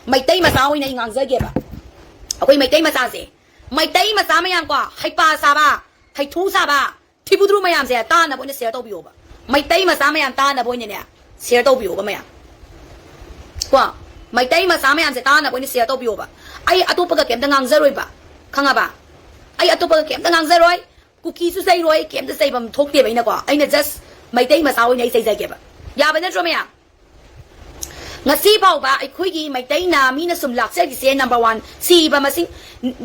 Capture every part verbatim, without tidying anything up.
ꯃꯩꯇꯩ ꯃꯆꯥ ꯑꯣꯏꯅ ꯑꯩ ꯉꯥꯡꯖꯒꯦꯕ꯫ ꯑꯩꯈꯣꯏ ꯃꯩꯇꯩ ꯃꯆꯥꯁꯦ, ꯃꯩꯇꯩ ꯃꯆꯥ ꯃꯌꯥꯝ ꯀꯣ, ꯍꯩꯄꯥ ꯁꯥꯕ, ꯍꯩꯊꯨ ꯁꯥꯕ, ꯊꯤꯕꯨꯗ꯭ꯔꯨ ꯃꯌꯥꯝꯁꯦ ꯇꯥꯅꯕ ꯑꯣꯏꯅ ꯁꯤꯌꯔ ꯇꯧꯕꯤꯌꯣꯕ꯫ ꯃꯩꯇꯩ ꯃꯆꯥ ꯃꯌꯥꯝ ꯇꯥꯅꯕ ꯑꯣꯏꯅꯅꯦ ꯁꯤꯌꯔ ꯇꯧꯕꯤꯌꯣꯕ ꯃꯌꯥꯝ꯫ ꯀꯣ, ꯃꯩꯇꯩ ꯃꯆꯥ ꯃꯌꯥꯝꯁꯦ ꯇꯥꯅꯕ ꯑꯣꯏꯅ ꯁꯤꯌꯔ ꯇꯧꯕꯤꯌꯣꯕ꯫ ꯑꯩ ꯑꯇꯣꯞꯄꯒ ꯀꯩꯝꯇ ꯉꯥꯡꯖꯔꯣꯏꯕ, ꯈꯪꯉꯕ? ꯑꯩ ꯑꯇꯣꯞꯄꯒ ꯀꯩꯝꯇ ꯉꯥꯡꯖꯔꯣꯏ꯫ ꯀꯨꯀꯤꯁꯨ ꯆꯩꯔꯣꯏ, ꯀꯩꯝꯇ ꯆꯩꯐꯝ ꯊꯣꯛꯇꯦꯕ꯫ ꯑꯩꯅꯀꯣ, ꯑꯩꯅ ꯖꯁ ꯃꯩꯇꯩ ꯃꯆꯥ ꯑꯣꯏꯅ ꯑꯩ ꯆꯩꯖꯒꯦꯕ꯫ ꯌꯥꯕ ꯅꯠꯇ꯭ꯔꯣ ꯃꯌꯥꯝ? ꯉꯁꯤ ꯐꯥꯎꯕ ꯑꯩꯈꯣꯏꯒꯤ ꯃꯩꯇꯩꯅ ꯃꯤꯅ ꯁꯨꯝ ꯂꯥꯛꯆꯔꯤꯁꯦ, ꯅꯝꯕꯔ ꯋꯥꯟ, ꯁꯤꯕ ꯃꯁꯤꯡ,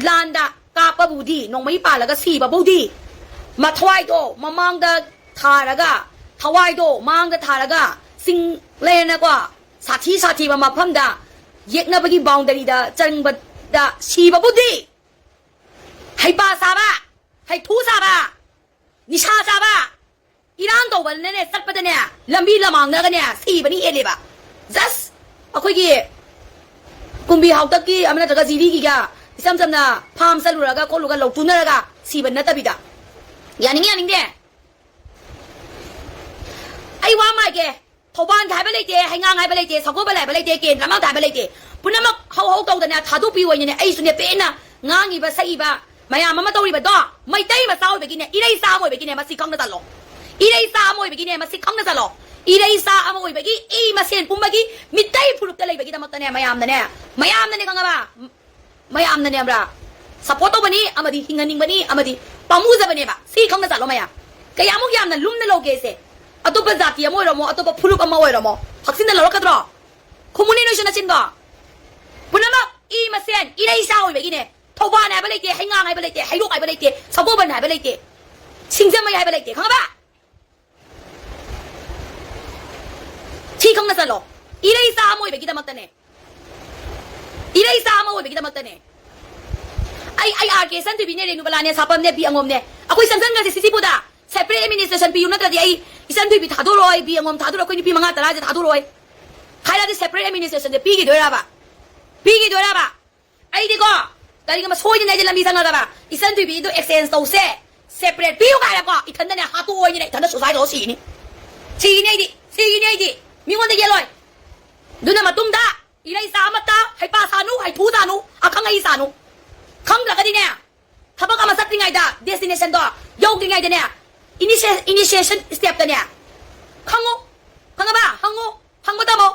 ꯂꯥꯟꯗ ꯀꯥꯞꯄꯕꯨꯗꯤ, ꯅꯣꯡꯃꯩ ꯄꯥꯜꯂꯒ ꯁꯤꯕꯕꯨꯗꯤ, ꯃꯊꯋꯥꯏꯗꯣ ꯃꯃꯥꯡꯗ ꯊꯥꯔꯒ, ꯊꯋꯥꯏꯗꯣ ꯃꯥꯡꯗ ꯊꯥꯔꯒ, ꯆꯤꯡ ꯂꯩꯔꯅꯀꯣ, ꯁꯥꯊꯤ ꯁꯥꯊꯤꯕ ꯃꯐꯝꯗ ꯌꯦꯛꯅꯕꯒꯤ ꯕꯥꯎꯟꯗꯔꯤꯗ ꯆꯪꯕꯗ ꯁꯤꯕꯕꯨꯗꯤ, ꯍꯩꯄꯥ ꯁꯥꯕ, ꯍꯩꯊꯨ ꯁꯥꯕ, ꯅꯤꯁꯥ ꯆꯥꯕ, ꯏꯔꯥꯡ ꯇꯧꯕꯗꯅꯦ, ꯆꯠꯄꯗꯅꯦ, ꯂꯝꯕꯤ ꯂꯃꯥꯡꯗꯒꯅꯦ ꯁꯤꯕꯅꯤ ꯍꯦꯜꯂꯦꯕ꯫ ꯖꯁ ꯑꯩꯈꯣꯏꯒꯤ ꯀꯨꯝꯕꯤ ꯍꯥꯎꯇꯛꯀꯤ ꯑꯃ ꯅꯠꯇ꯭ꯔꯒ ꯖꯤꯔꯤꯒꯤꯒ ꯏꯆꯝ ꯆꯝꯅ ꯐꯥꯝ ꯆꯠꯂꯨꯔꯒ ꯈꯣꯠꯂꯨꯔꯒ ꯂꯧꯇꯨꯅꯔꯒ ꯁꯤꯕ ꯅꯠꯇꯕꯤꯗ꯫ ꯌꯥꯅꯤꯡꯉꯤ ꯌꯥꯅꯤꯡꯗꯦ? ꯑꯩ ꯋꯥ ꯑꯃ ꯍꯥꯏꯒꯦ꯫ ꯊꯧꯕꯥꯜꯒ ꯍꯥꯏꯕ ꯂꯩꯇꯦ, ꯍꯩꯉꯥꯡ ꯍꯥꯏꯕ ꯂꯩꯇꯦ, ꯁꯒꯣꯜꯕꯟ ꯍꯥꯏꯕ ꯂꯩꯇꯦ, ꯀꯦꯟꯗ꯭ꯔ ꯑꯃꯗ ꯍꯥꯏꯕ ꯂꯩꯇꯦ꯫ ꯄꯨꯝꯅꯃꯛ ꯍꯧ ꯍꯧ ꯇꯧꯗꯅ ꯊꯥꯗꯣꯛꯄꯤꯌꯨ ꯑꯣꯏꯅꯅꯦ ꯑꯩꯁꯨꯅꯦ ꯄꯦꯟꯅ ꯉꯥꯡꯉꯤꯕ, ꯁꯛꯏꯕ ꯃꯌꯥꯝ ꯑꯃ ꯇꯧꯔꯤꯕꯗꯣ ꯃꯩꯇꯩ ꯃꯆꯥ ꯑꯣꯏꯕꯒꯤꯅꯦ, ꯏꯔꯩꯆꯥ ꯑꯃ ꯑꯣꯏꯕꯒꯤꯅꯦ, ꯃꯁꯤ ꯈꯪꯅ ꯆꯠꯂꯣ꯫ ꯏꯔꯩꯆꯥ ꯑꯃ ꯑꯣꯏꯕꯒꯤꯅꯦ, ꯃꯁꯤ ꯈꯪꯅ ꯆꯠꯂꯣ꯫ ꯏꯔꯩꯆꯥ ꯑꯃ ꯑꯣꯏꯕꯒꯤ ꯏ ꯃꯁꯦꯟ ꯄꯨꯝꯕꯒꯤ ꯃꯤꯇꯩ ꯐꯨꯔꯨꯞꯇ ꯂꯩꯕꯒꯤꯗꯃꯛꯇꯅꯦ ꯃꯌꯥꯝꯅꯅꯦ, ꯃꯌꯥꯝꯅꯅꯦ ꯈꯪꯉꯕ? ꯃꯌꯥꯝꯅꯅꯦꯕ꯭ꯔꯥ? ꯁꯞꯄꯣꯔꯠ ꯇꯧꯕꯅꯤ ꯑꯃꯗꯤ ꯍꯤꯡꯍꯟꯅꯤꯡꯕꯅꯤ ꯑꯃꯗꯤ ꯄꯥꯝꯃꯨꯖꯕꯅꯦꯕ꯫ ꯁꯤ ꯈꯪꯅ ꯆꯠꯂꯣ ꯃꯌꯥꯝ꯫ ꯀꯌꯥꯃꯨꯛ ꯌꯥꯝꯅ ꯂꯨꯝꯅ ꯂꯧꯒꯦꯁꯦ꯫ ꯑꯇꯣꯞꯄ ꯖꯥꯇꯤ ꯑꯃ ꯑꯣꯏꯔꯝꯃꯣ, ꯑꯇꯣꯞꯄ ꯐꯨꯔꯨꯞ ꯑꯃ ꯑꯣꯏꯔꯝꯃꯣ, ꯍꯛꯆꯤꯟꯅ ꯂꯧꯔꯛꯀꯗ꯭ꯔꯣ? ꯈꯨꯝꯃꯨꯅꯦ ꯅꯣꯏꯁꯨ ꯅꯆꯤꯟꯗꯣ꯫ ꯄꯨꯝꯅꯃꯛ ꯏ ꯃꯁꯦꯟ, ꯏꯔꯩꯆꯥ ꯑꯣꯏꯕꯒꯤꯅꯦ꯫ ꯊꯧꯕꯥꯜ ꯍꯥꯏꯕ ꯂꯩꯇꯦ, ꯍꯩꯉꯥꯡ ꯍꯥꯏꯕ ꯂꯩꯇꯦ, ꯍꯩꯔꯣꯛ ꯍꯥꯏꯕ ꯂꯩꯇꯦ, ꯁꯒꯣꯜꯕꯟ ꯍꯥꯏꯕ ꯂꯩꯇꯦ, ꯁꯤꯡꯖꯃꯩ ꯍꯥꯏꯕ ꯂꯩꯇꯦ, ꯈꯪꯉꯕ? ꯁꯤ ꯈꯪꯅ ꯆꯠꯂꯣ꯫ ꯏꯔꯩꯆꯥ ꯑꯃ ꯑꯣꯏꯕꯒꯤꯗꯃꯛꯇꯅꯦ꯫ ꯏꯔꯩꯆꯥ ꯑꯃ ꯑꯣꯏꯕꯒꯤꯗꯃꯛꯇꯅꯦ꯫ ꯑꯩ, ꯑꯩ ꯑꯥꯔ ꯀꯦ ꯏꯆꯟꯊꯣꯏꯕꯤꯅꯦ, ꯔꯦꯅꯨꯕꯂꯥꯅꯦ, ꯁꯥꯄꯝꯅꯦ, ꯕꯤ ꯑꯉꯣꯝꯅꯦ꯫ ꯑꯩꯈꯣꯏ ꯆꯪꯁꯟꯈ꯭ꯔꯁꯦ ꯁꯤꯁꯤꯄꯨꯗ꯫ ꯁꯦꯄꯔꯦꯠ ꯑꯦꯗꯃꯤꯅꯤꯁꯇ꯭ꯔꯦꯁꯟ ꯄꯤꯌꯨ, ꯅꯠꯇ꯭ꯔꯗꯤ ꯑꯩ ꯏꯆꯟꯊꯣꯏꯕꯤ ꯊꯥꯗꯣꯔꯛꯑꯣꯏ, ꯕꯤ ꯑꯉꯣꯝ ꯊꯥꯗꯣꯔꯛꯑꯣꯏ, ꯑꯩꯈꯣꯏ ꯅꯨꯄꯤ ꯃꯉꯥ ꯇꯔꯥꯁꯦ ꯊꯥꯗꯣꯔꯛꯑꯣꯏ꯫ ꯍꯥꯏꯔꯗꯤ ꯁꯦꯄꯔꯦꯠ ꯑꯦꯗꯃꯤꯅꯤꯁꯇ꯭ꯔꯦꯁꯟꯁꯦ ꯄꯤꯈꯤꯗꯣꯏꯔꯕ? ꯄꯤꯈꯤꯗꯣꯏꯔꯕ? ꯑꯩꯗꯤꯀꯣ, ꯀꯔꯤꯒꯨꯝꯕ ꯁꯣꯏꯗꯅ ꯑꯩꯗꯤ ꯂꯝꯕꯤ ꯆꯪꯉꯒꯕ, ꯏꯆꯟꯊꯣꯏꯕꯤꯗꯣ ꯑꯦꯛꯁꯆꯦꯟꯖ ꯇꯧꯁꯦ, ꯁꯦꯄꯔꯦꯠ ꯄꯤꯌꯨ ꯀꯥꯏꯅꯀꯣ, ꯏꯊꯟꯗꯅꯦ ꯍꯥꯠꯇꯣꯛꯑꯣꯏꯅꯦ, ꯏꯊꯟꯗ ꯁꯨꯁꯥꯏꯠ ꯇꯧꯔ ꯁꯤꯅꯤ꯫ ꯁꯤꯅꯤ ꯑꯩꯗꯤ, ꯁꯤꯅꯤ ꯑꯩꯗꯤ꯫ ꯃꯤꯉꯣꯟꯗ ꯌꯦꯜꯂꯣꯏ꯫ ꯑꯗꯨꯅ ꯃꯇꯨꯡꯗ ꯏꯔꯩꯆꯥ ꯑꯃꯠꯇ ꯊꯨ ꯆꯥꯅꯨ, ꯑꯈꯪ ꯑꯍꯩ ꯆꯥꯅꯨ꯫ ꯈꯪꯗ꯭ꯔꯒꯗꯤꯅꯦ, ꯊꯕꯛ ꯑꯃ ꯆꯠꯇ꯭ꯔꯤꯉꯩꯗ, ꯗꯦꯁꯇꯤꯅꯦꯁꯟꯗꯣ ꯌꯧꯗ꯭ꯔꯤꯉꯩꯗꯅꯦ, ꯏꯅꯤꯁꯤꯌꯦꯁꯟ ꯁ꯭ꯇꯦꯞꯇꯅꯦ, ꯈꯪꯉꯣ꯫ ꯈꯪꯉꯕ? ꯍꯪꯉꯣ꯫ ꯍꯪꯕ ꯇꯝꯃꯣ꯫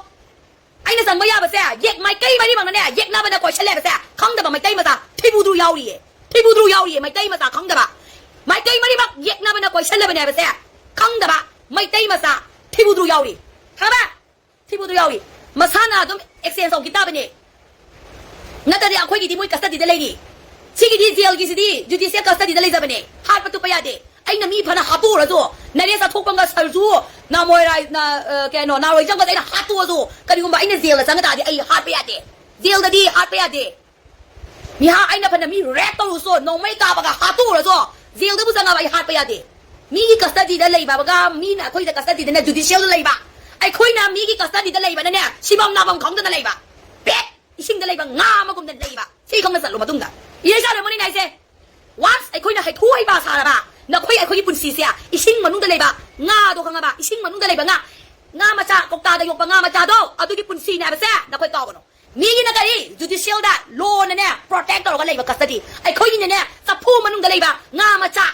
ꯑꯩꯅ ꯆꯪꯕ ꯌꯥꯕꯁꯦ, ꯌꯦꯛ ꯃꯥꯏꯀꯩ ꯃꯔꯤꯃꯛꯅꯅꯦ, ꯌꯦꯛꯅꯕꯅ ꯀꯣꯏꯁꯜꯂꯦꯕꯁꯦ꯫ ꯈꯪꯗꯕ ꯃꯩꯇꯩ ꯃꯆꯥ ꯊꯤꯕꯨꯗ꯭ꯔꯨ ꯌꯥꯎꯔꯤꯌꯦ꯫ ꯊꯤꯕꯨꯗ꯭ꯔꯨ ꯌꯥꯎꯔꯤꯌꯦ, ꯃꯩꯇꯩ ꯃꯆꯥ ꯈꯪꯗꯕ꯫ ꯃꯥꯏꯀꯩ ꯃꯔꯤꯃꯛ ꯌꯦꯛꯅꯕꯅ ꯀꯣꯏꯁꯜꯂꯕꯅꯦꯕꯁꯦ꯫ ꯈꯪꯗꯕ ꯃꯩꯇꯩ ꯃꯆꯥ ꯊꯤꯕꯨꯗ꯭ꯔꯨ ꯌꯥꯎꯔꯤ꯫ ꯈꯪꯉꯕ? ꯊꯤꯕꯨꯗ꯭ꯔꯨ ꯌꯥꯎꯔꯤ꯫ ꯃꯁꯥꯅ ꯑꯗꯨꯝ ꯑꯦꯛꯁꯆꯦꯟꯖ ꯇꯧꯈꯤ ꯇꯥꯕꯅꯦ꯫ ꯅꯠꯇ꯭ꯔꯗꯤ ꯑꯩꯈꯣꯏꯒꯤꯗꯤ ꯃꯣꯏ ꯀꯁꯇꯗꯤꯗ ꯂꯩꯔꯤ꯫ ꯁꯤꯒꯤꯗꯤ ꯖꯦꯜꯒꯤꯁꯤꯗꯤ ꯖꯨꯗꯤꯁꯤꯌꯦꯜ ꯀꯁꯇꯗꯤꯗ ꯂꯩꯖꯕꯅꯦ꯫ ꯍꯥꯠꯄ ꯇꯨꯞꯄ ꯌꯥꯗꯦ꯫ ꯑꯩꯅ ꯃꯤ ꯐꯅ ꯍꯥꯠꯇꯣꯛꯎꯔꯁꯨ, ꯅꯔꯦꯁ ꯑꯊꯣꯛꯄꯝꯒ ꯁꯔꯖꯨ, ꯅꯥꯃꯣꯏꯔꯥꯏ, ꯅ-, ꯑ, ꯀꯩꯅꯣ, ꯅꯥꯔꯣꯏꯖꯝꯒꯁꯦ ꯑꯩꯅ ꯍꯥꯠꯇꯣꯛꯑꯁꯨ, ꯀꯔꯤꯒꯨꯝꯕ ꯑꯩꯅ ꯖꯦꯜꯗ ꯆꯪꯉ ꯇꯥꯔꯗꯤ ꯑꯩ ꯍꯥꯠꯄ ꯌꯥꯗꯦ꯫ ꯖꯦꯜꯗꯗꯤ ꯍꯥꯠꯄ ꯌꯥꯗꯦ꯫ ꯃꯤꯍꯥ ꯑꯩꯅ ꯐꯅ ꯃꯤ ꯔꯦꯞ ꯇꯧꯔꯨꯁꯨ, ꯅꯣꯡꯃꯩ ꯀꯥꯞꯄꯒ ꯍꯥꯠꯇꯣꯛꯎꯔꯁꯨ, ꯖꯦꯜꯗꯕꯨ ꯆꯪꯉꯕ ꯑꯩ ꯍꯥꯠꯄ ꯌꯥꯗꯦ꯫ ꯃꯤꯒꯤ ꯀꯁꯇꯗꯤꯗ ꯂꯩꯕꯒ ꯃꯤꯅ ꯑꯩꯈꯣꯏꯗ ꯀꯁꯇꯗꯤꯗꯅ ꯖꯨꯗꯤꯁꯤꯌꯦꯜꯗ ꯂꯩꯕ, ꯑꯩꯈꯣꯏꯅ ꯃꯤꯒꯤ ꯀꯁꯇꯗꯤꯗ ꯂꯩꯕꯅꯅꯦ, ꯁꯤꯐꯝ ꯅꯥꯐꯝ ꯈꯪꯗꯅ ꯂꯩꯕ꯫ ꯄꯦꯠ! ꯏꯁꯤꯡꯗ ꯂꯩꯕ ꯉꯥ ꯑꯃꯒꯨꯝꯅ ꯂꯩꯕ꯫ ꯁꯤ ꯈꯪꯅ ꯆꯠꯂꯨ ꯃꯇꯨꯡꯗ꯫ ꯏꯔꯩꯆꯥ ꯂꯣꯏꯃꯣꯟꯅꯤꯅ ꯍꯥꯏꯁꯦ, ꯋꯥꯟꯁ ꯑꯩꯈꯣꯏꯅ ꯍꯩꯊꯨ ꯍꯩꯕ ꯁꯥꯔꯕ, ꯅꯈꯣꯏ ꯑꯩꯈꯣꯏꯒꯤ ꯄꯨꯟꯁꯤꯁꯦ ꯏꯁꯤꯡ ꯃꯅꯨꯡꯗ ꯂꯩꯕ ꯉꯥꯗꯣ ꯈꯪꯉꯕ? ꯏꯁꯤꯡ ꯃꯅꯨꯡꯗ ꯂꯩꯕ ꯉꯥ, ꯉꯥ ꯃꯆꯥ, ꯀꯧꯇꯥꯗ ꯌꯣꯛꯄ ꯉꯥ ꯃꯆꯥꯗꯣ, ꯑꯗꯨꯒꯤ ꯄꯨꯟꯁꯤꯅꯦ ꯍꯥꯏꯕꯁꯦ ꯅꯈꯣꯏ ꯀꯥꯎꯒꯅꯨ꯫ ꯃꯤꯒꯤꯅ ꯀꯔꯤ? ꯖꯨꯗꯤꯁꯤꯌꯦꯜꯗ ꯂꯣꯅꯅꯦ ꯄ꯭ꯔꯣꯇꯦꯛ ꯇꯧꯔꯒ ꯂꯩꯕ ꯀꯁꯇꯗꯤ꯫ ꯑꯩꯈꯣꯏꯒꯤꯅꯅꯦ ꯆꯐꯨ ꯃꯅꯨꯡꯗ ꯂꯩꯕ ꯉꯥ ꯃꯆꯥ,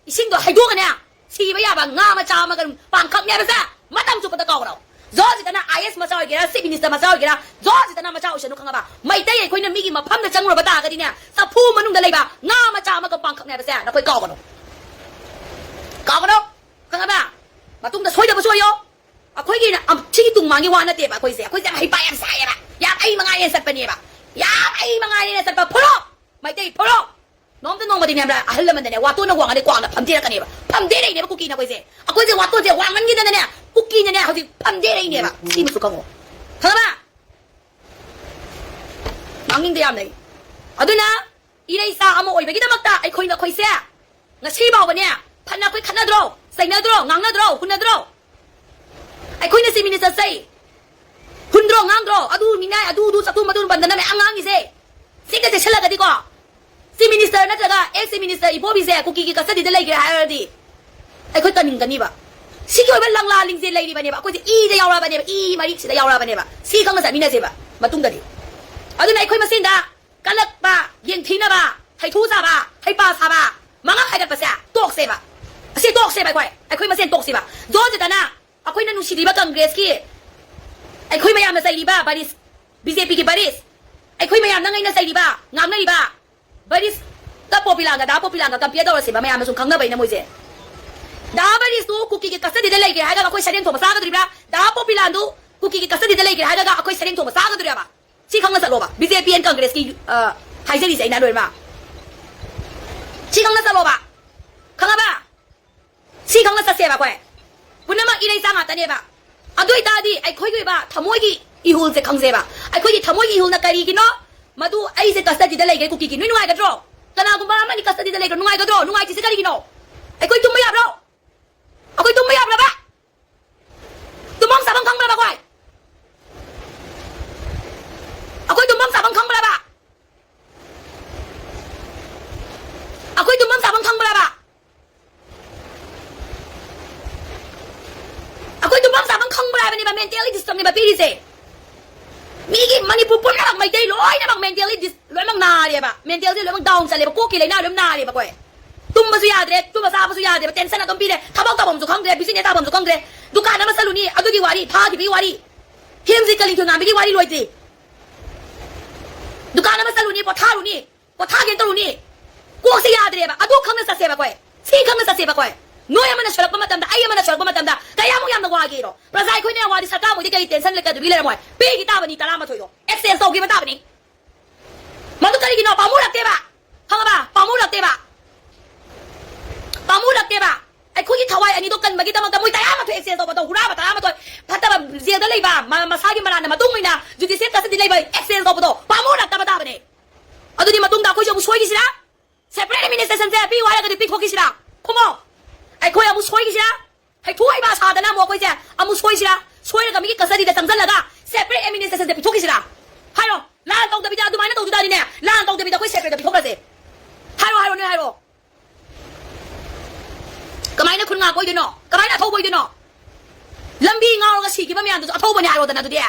ꯏꯁꯤꯡꯗꯣ ꯍꯩꯗꯣꯛꯑꯒꯅꯦ ꯁꯤꯕ ꯌꯥꯕ ꯉꯥ ꯃꯆꯥ ꯑꯃꯒ ꯄꯥꯡꯈꯛꯅꯦ ꯍꯥꯏꯕꯁꯦ ꯃꯇꯝ ꯆꯨꯞꯄꯗ ꯀꯥꯎꯔꯣ꯫ ꯖꯣꯔꯖꯤꯇꯅ ꯑꯥꯏ ꯑꯦꯁ ꯃꯆꯥ ꯑꯣꯏꯒꯦꯔꯥ, ꯆꯤꯐ ꯃꯤꯅꯤꯁꯇꯔ ꯃꯆꯥ ꯑꯣꯏꯒꯦꯔꯥ, ꯖꯣꯔꯖꯤꯇꯅ ꯃꯆꯥ ꯑꯣꯏꯁꯅꯨ ꯈꯪꯉꯕ? ꯃꯩꯇꯩ ꯑꯩꯈꯣꯏꯅ ꯃꯤꯒꯤ ꯃꯐꯝꯗ ꯆꯪꯉꯨꯔꯕ ꯇꯥꯔꯒꯗꯤꯅꯦ, ꯆꯐꯨ ꯃꯅꯨꯡꯗ ꯂꯩꯕ ꯉꯥ ꯃꯆꯥ ꯑꯃꯒ ꯄꯥꯡꯈꯛꯅꯦ ꯍꯥꯏꯕꯁꯦ ꯅꯈꯣꯏ ꯀꯥꯎꯒꯅꯨ꯫ ꯀꯥꯎꯒꯅꯨ꯫ ꯈꯪꯉꯕ? ꯃꯇꯨꯡꯗ ꯁꯣꯏꯗꯕꯁꯨ ꯑꯣꯏꯌꯣ꯫ ꯑꯩꯈꯣꯏꯒꯤ ꯑꯝ-, ꯁꯤꯒꯤ ꯇꯨꯡ ꯃꯥꯡꯒꯤ ꯋꯥ ꯅꯠꯇꯦꯕ ꯑꯩꯈꯣꯏꯁꯦ꯫ ꯑꯩꯈꯣꯏꯁꯦ ꯌꯥꯝ ꯍꯩꯄꯥ ꯌꯥꯝ ꯁꯥꯏꯌꯦꯕ꯫ ꯌꯥꯝ ꯑꯩ ꯃꯉꯥꯏꯔꯦꯅ ꯆꯠꯄꯅꯦꯕ꯫ ꯌꯥꯝ ꯑꯩ ꯃꯉꯥꯏꯔꯦꯅ ꯆꯠꯄ ꯐꯨꯔꯨꯞ! ꯃꯩꯇꯩ ꯐꯨꯔꯨꯞ! ꯅꯣꯡꯃꯇ ꯅꯣꯡꯃꯗꯤꯅꯦ ꯈꯪꯕ꯭ꯔꯥ, ꯑꯍꯜ ꯂꯃꯟꯗꯅꯦ ꯋꯥꯇꯣꯟꯅ ꯋꯥꯡꯉꯗꯤ ꯀ꯭ꯋꯥꯛꯅ ꯐꯝꯗꯦꯔꯛꯀꯅꯦꯕ꯫ ꯐꯝꯗꯦꯔꯛꯏꯅꯦꯕ ꯀꯨꯀꯤꯅ ꯑꯩꯈꯣꯏꯁꯦ꯫ ꯑꯩꯈꯣꯏꯁꯦ ꯋꯥꯇꯣꯟꯁꯦ ꯋꯥꯡꯃꯟꯈꯤꯗꯅꯅꯦ, ꯀꯨꯀꯤꯅꯅꯦ ꯍꯧꯖꯤꯛ ꯐꯝꯗꯦꯔꯛꯏꯅꯦꯕ꯫ ꯁꯤꯃꯁꯨ ꯈꯪꯉꯣ꯫ ꯈꯪꯉꯕ? ꯉꯥꯡꯅꯤꯡꯗꯦ ꯌꯥꯝꯅ ꯑꯩ꯫ ꯑꯗꯨꯅ ꯏꯔꯩꯆꯥ ꯑꯃ ꯑꯣꯏꯕꯒꯤꯗꯃꯛꯇ ꯑꯩꯈꯣꯏ ꯅꯈꯣꯏꯁꯦ ꯉꯁꯤ ꯐꯥꯎꯕꯅꯦ, ꯐꯅ ꯑꯩꯈꯣꯏ ꯈꯠꯅꯗ꯭ꯔꯣ, ꯆꯩꯅꯗ꯭ꯔꯣ, ꯉꯥꯡꯅꯗ꯭ꯔꯣ, ꯍꯨꯟꯅꯗ꯭ꯔꯣ? ꯑꯩꯈꯣꯏꯅ ꯆꯤꯐ ꯃꯤꯅꯤꯁꯇꯔ ꯆꯩ, ꯍꯨꯟꯗ꯭ꯔꯣ, ꯉꯥꯡꯗ꯭ꯔꯣ? ꯑꯗꯨ ꯃꯤꯅꯥꯏ, ꯑꯗꯨ, ꯑꯗꯨ, ꯆꯠꯊꯣꯛ ꯃꯗꯨ ꯄꯟꯗꯅ ꯃꯌꯥꯝ ꯉꯥꯡꯉꯤꯁꯦ꯫ ꯁꯤꯒ ꯆꯦꯛꯁꯤꯜꯂꯒꯗꯤꯀꯣ, ꯆꯤꯐ ꯃꯤꯅꯤꯁꯇꯔ ꯅꯠꯇ꯭ꯔꯒ ꯑꯦꯛꯁ ꯆꯤꯐ ꯃꯤꯅꯤꯁꯇꯔ ꯏꯕꯣꯕꯤꯁꯦ ꯀꯨꯀꯤꯒꯤ ꯀꯁꯇꯗꯤꯗ ꯂꯩꯈ꯭ꯔꯦ ꯍꯥꯏꯔꯗꯤ ꯑꯩꯈꯣꯏ ꯀꯟꯅꯤꯡꯒꯅꯤꯕ꯫ ꯁꯤꯒꯤ ꯑꯣꯏꯕ ꯂꯪꯂꯥ ꯂꯤꯡꯖꯦꯜ ꯂꯩꯔꯤꯕꯅꯦꯕ꯫ ꯑꯩꯈꯣꯏꯁꯦ ꯏꯗ ꯌꯥꯎꯔꯛꯑꯕꯅꯦꯕ, ꯏ ꯃꯔꯤꯛꯁꯤꯗ ꯌꯥꯎꯔꯛꯑꯕꯅꯦꯕ꯫ ꯁꯤ ꯈꯪꯅ ꯆꯠꯃꯤꯟꯅꯁꯦꯕ ꯃꯇꯨꯡꯗꯗꯤ꯫ ꯑꯗꯨꯅ ꯑꯩꯈꯣꯏ ꯃꯁꯦꯟꯗ ꯀꯜꯂꯛꯄ, ꯌꯦꯡꯊꯤꯅꯕ, ꯍꯩꯊꯨ ꯆꯥꯕ, ꯍꯩꯄꯥ ꯁꯥꯕ, ꯃꯉꯛ ꯍꯥꯏꯒꯠꯄꯁꯦ ꯇꯣꯛꯁꯦꯕ꯫ ꯑꯁꯤ ꯇꯣꯛꯁꯦꯕ ꯑꯩꯈꯣꯏ, ꯑꯩꯈꯣꯏ ꯃꯁꯦꯟ ꯇꯣꯛꯁꯦꯕ꯫ ꯖꯣꯟꯁꯤꯗꯅ ꯑꯩꯈꯣꯏꯅ ꯅꯨꯡꯁꯤꯔꯤꯕ ꯀꯪꯒ꯭ꯔꯦꯁꯀꯤ, ꯑꯩꯈꯣꯏ ꯃꯌꯥꯝꯅ ꯆꯩꯔꯤꯕ ꯕꯔꯤꯁ, ꯕꯤ ꯖꯦ ꯄꯤꯒꯤ ꯕꯔꯤꯁ, ꯑꯩꯈꯣꯏ ꯃꯌꯥꯝꯅ ꯉꯩꯅ ꯆꯩꯔꯤꯕ, ꯉꯥꯡꯅꯔꯤꯕ ꯕꯔꯤꯁꯀ ꯄꯣꯄꯤꯂꯥꯒ, ꯗꯥ ꯄꯣꯄꯤꯂꯥꯒ compare ꯇꯧꯔꯁꯦꯕ, ꯃꯌꯥꯝꯅ ꯁꯨꯝ ꯈꯪꯅꯕꯩꯅ ꯃꯣꯏꯁꯦ꯫ ꯗꯥ ꯕꯔꯤꯁꯇꯨ ꯀꯨꯀꯤꯒꯤ custody ꯗ ꯂꯩꯒꯦ ꯍꯥꯏꯔꯒ ꯑꯩꯈꯣꯏ ꯁꯔꯦꯡ ꯊꯣꯡꯕ ꯆꯥꯒꯗꯣꯔꯤꯕ꯭ꯔꯥ? ꯗꯥ ꯄꯣꯄꯤꯂꯥꯗꯨ ꯀꯨꯀꯤꯒꯤ custody ꯗ ꯂꯩꯒꯦ ꯍꯥꯏꯔꯒ ꯑꯩꯈꯣꯏ ꯁꯔꯦꯡ ꯊꯣꯡꯕ ꯆꯥꯒꯗꯣꯔꯤꯕ? ꯁꯤ ꯈꯪꯅ ꯆꯠꯂꯣꯕ꯫ ꯕꯤ ꯖꯦ ꯄꯤ and ꯀꯪꯒ꯭ꯔꯦꯁꯀꯤ, ꯑ, ꯍꯥꯏꯖꯔꯤꯁꯦ ꯑꯩꯅ ꯂꯣꯏꯅꯃꯛ꯫ ꯁꯤ ꯈꯪꯅ ꯆꯠꯂꯣꯕ꯫ ꯈꯪꯉꯕ? ꯁꯤ ꯈꯪꯅ ꯆꯠꯁꯦꯕ ꯑꯩꯈꯣꯏ꯫ ꯄꯨꯝꯅꯃꯛ ꯏꯔꯩꯆꯥ ꯉꯥꯛꯇꯅꯦꯕ꯫ ꯑꯗꯨ ꯑꯣꯏꯇꯥꯔꯗꯤ ꯑꯩꯈꯣꯏꯒꯤ ꯑꯣꯏꯕ ꯊꯃꯣꯏꯒꯤ ꯏꯍꯨꯜꯁꯦ ꯈꯪꯁꯦꯕ꯫ ꯑꯩꯈꯣꯏꯒꯤ ꯊꯃꯣꯏꯒꯤ ꯏꯍꯨꯜꯅ ꯀꯔꯤꯒꯤꯅꯣ? ꯃꯗꯨ ꯑꯩꯁꯦ custody ꯗ ꯂꯩꯒꯦ ꯀꯨꯀꯤꯒꯤ꯫ ꯅꯣꯏ ꯅꯨꯡꯉꯥꯏꯒꯗ꯭ꯔꯣ? ꯀꯅꯥꯒꯨꯝꯕ ꯑꯃꯅꯤ custody ꯗ ꯂꯩꯈ꯭ꯔꯣ, ꯅꯨꯡꯉꯥꯏꯒꯗ꯭ꯔꯣ? ꯅꯨꯡꯉꯥꯏꯇ꯭ꯔꯤꯁꯦ ꯀꯔꯤꯒꯤꯅꯣ? ꯑꯩꯈꯣꯏ ꯇꯨꯝꯕ ꯌꯥꯕ꯭ꯔꯣ? ꯑꯩꯈꯣꯏ ꯇꯨꯝꯕ ꯌꯥꯕ꯭ꯔꯕ? ꯇꯨꯝꯐꯝ ꯆꯥꯐꯝ ꯈꯪꯕ꯭ꯔꯕ ꯑꯩꯈꯣꯏ? ꯑꯩꯈꯣꯏ ꯇꯨꯝꯐꯝ ꯆꯥꯐꯝ ꯈꯪꯕ꯭ꯔꯕ? ꯑꯩꯈꯣꯏ ꯇꯨꯝꯐꯝ ꯆꯥꯐꯝ ꯈꯪꯕ꯭ꯔꯕ? ꯑꯩꯈꯣꯏ ꯇꯨꯝꯐꯝ ꯆꯥꯐꯝ ꯈꯪꯕ꯭ꯔꯥ ꯍꯥꯏꯕꯅꯦꯕ, mentally disturb ꯅꯦꯕ ꯄꯤꯔꯤꯁꯦ꯫ ꯃꯤꯒꯤ ꯃꯅꯤꯄꯨꯔ ꯄꯨꯝꯅꯃꯛ ꯃꯩꯇꯩ ꯂꯣꯏꯅꯃꯛ mentally dis-, ꯂꯣꯏꯅꯃꯛ ꯅꯥꯔꯦꯕ, mental ꯁꯦ ꯂꯣꯏꯅꯃꯛ down ꯆꯠꯂꯦꯕ, ꯀꯣꯛꯀꯤ ꯂꯥꯏꯅꯥ ꯂꯣꯏꯅꯃꯛ ꯅꯥꯔꯦꯕ ꯑꯩꯈꯣꯏ꯫ ꯇꯨꯝꯕꯁꯨ ꯌꯥꯗ꯭ꯔꯦ, ꯇꯨꯝꯕ ꯆꯥꯕꯁꯨ ꯌꯥꯗ꯭ꯔꯦꯕ, tension ꯑꯗꯨꯝ ꯄꯤꯔꯦ, ꯊꯕꯛ ꯇꯧꯐꯝꯁꯨ ꯈꯪꯗ꯭ꯔꯦ, business ꯇꯧꯐꯝꯁꯨ ꯈꯪꯗ꯭ꯔꯦ꯫ ꯗꯨꯀꯥꯟ ꯑꯃ ꯆꯠꯂꯨꯅꯤ, ꯑꯗꯨꯒꯤ ꯋꯥꯔꯤ, ꯐꯥꯈꯤꯕꯒꯤ ꯋꯥꯔꯤ, ꯍꯦꯝꯖꯤ ꯀꯂꯤ ꯊꯣꯡꯉꯥꯟꯕꯒꯤ ꯋꯥꯔꯤ ꯂꯣꯏꯗ꯭ꯔꯤ꯫ ꯗꯨꯀꯥꯟ ꯑꯃ ꯆꯠꯂꯨꯅꯤ, ꯄꯣꯊꯥꯔꯨꯅꯤ, ꯄꯣꯊꯥꯒꯦꯅ ꯇꯧꯔꯨꯅꯤ꯫ ꯀꯣꯛꯁꯦ ꯌꯥꯗ꯭ꯔꯦꯕ꯫ ꯑꯗꯨ ꯈꯪꯅ ꯆꯠꯁꯦꯕ ꯑꯩꯈꯣꯏ꯫ ꯁꯤ ꯈꯪꯅ ꯆꯠꯁꯦꯕ ꯑꯩꯈꯣꯏ꯫ ꯅꯣꯏ ꯑꯃꯅ ꯁꯣꯏꯔꯛꯄ ꯃꯇꯝꯗ, ꯑꯩ ꯑꯃꯅ ꯁꯣꯏꯔꯛꯄ ꯃꯇꯝꯗ ꯀꯌꯥꯃꯨꯛ ꯌꯥꯝꯅ ꯋꯥꯒꯦꯗꯣ꯫ ꯄ꯭ꯔꯖꯥ ꯑꯩꯈꯣꯏꯅ ꯌꯥꯝ ꯋꯥꯔꯤ ꯁꯔꯀꯥꯔ ꯃꯣꯏꯗꯤ ꯀꯔꯤ tension ꯂꯩꯀꯗꯕꯤ ꯂꯩꯔꯝꯃꯣꯏ꯫ ꯄꯤꯈꯤ ꯇꯥꯕꯅꯤ ꯇꯔꯥꯃꯥꯊꯣꯏꯗꯣ꯫ Exchange ꯇꯧꯈꯤꯕ ꯇꯥꯕꯅꯤ꯫ ꯃꯗꯨ ꯀꯔꯤꯒꯤꯅꯣ? ꯄꯥꯝꯃꯨꯔꯛꯇꯦꯕ꯫ ꯈꯪꯉꯕ? ꯄꯥꯝꯃꯨꯔꯛꯇꯦꯕ꯫ ꯄꯥꯝꯃꯨꯔꯛꯇꯦꯕ꯫ ꯑꯩꯈꯣꯏꯒꯤ ꯊꯋꯥꯏ ꯑꯅꯤꯗꯣ ꯀꯟꯕꯒꯤꯗꯃꯛꯇ ꯃꯣꯏ ꯇꯔꯥꯃꯥꯊꯣꯏ exchange ꯇꯧꯕꯗꯣ, ꯍꯨꯔꯥꯕ ꯇꯔꯥꯃꯥꯊꯣꯏ, ꯐꯠꯇꯕ jail ꯗ ꯂꯩꯕ, ꯃ-, ꯃꯁꯥꯒꯤ ꯃꯔꯥꯟꯅ ꯃꯇꯨꯡ ꯑꯣꯏꯅ judicial custody ꯗ ꯂꯩꯕ exchange ꯇꯧꯕꯗꯣ ꯄꯥꯝꯃꯨꯔꯛꯇꯕ ꯇꯥꯕꯅꯦ꯫ ꯑꯗꯨꯗꯤ ꯃꯇꯨꯡꯗ ꯑꯩꯈꯣꯏꯁꯨ ꯑꯃꯨꯛ ꯁꯣꯏꯈꯤꯁꯤꯔꯥ? Separate administration ꯁꯦ ꯄꯤꯌꯨ ꯍꯥꯏꯔꯒꯗꯤ ꯄꯤꯊꯣꯛꯈꯤꯁꯤꯔꯥ? ꯈꯨꯝꯃꯣ꯫ ꯑꯩꯈꯣꯏ ꯑꯃꯨꯛ ꯁꯣꯏꯈꯤꯁꯤꯔꯥ? ꯍꯩꯊꯨ ꯍꯩꯕ ꯁꯥꯗꯅ ꯑꯃꯨꯛ ꯑꯩꯈꯣꯏꯁꯦ ꯑꯃꯨꯛ ꯁꯣꯏꯁꯤꯔꯥ? ꯁꯣꯏꯔꯒ ꯃꯤꯒꯤ custody ꯗ ꯆꯪꯁꯤꯜꯂꯒ separate administration ꯁꯦ ꯄꯤꯊꯣꯛꯈꯤꯁꯤꯔꯥ? ꯍꯥꯏꯔꯣ꯫ ꯂꯥꯟ ꯇꯧꯗꯕꯤꯗ ꯑꯗꯨꯃꯥꯏꯅ ꯇꯧꯗꯨ ꯇꯥꯔꯗꯤꯅꯦ, ꯂꯥꯟ ꯇꯧꯗꯕꯤꯗ ꯑꯩꯈꯣꯏ separate ꯇ ꯄꯤꯊꯣꯛꯈ꯭ꯔꯁꯦ꯫ ꯍꯥꯏꯔꯣ, ꯍꯥꯏꯔꯣ, ꯅꯣꯏ ꯍꯥꯏꯔꯣ꯫ ꯀꯃꯥꯏꯅ ꯈꯨꯟ ꯉꯥꯛꯄ ꯑꯣꯏꯗꯣꯏꯅꯣ? ꯀꯃꯥꯏꯅ ꯑꯊꯧꯕ ꯑꯣꯏꯗꯣꯏꯅꯣ? ꯂꯝꯕꯤ ꯉꯥꯎꯔꯒ ꯁꯤꯈꯤꯕ ꯃꯌꯥꯝꯗꯨꯁꯨ ꯑꯊꯧꯕꯅꯦ ꯍꯥꯏꯔꯣꯗꯅ ꯑꯗꯨꯗꯤ꯫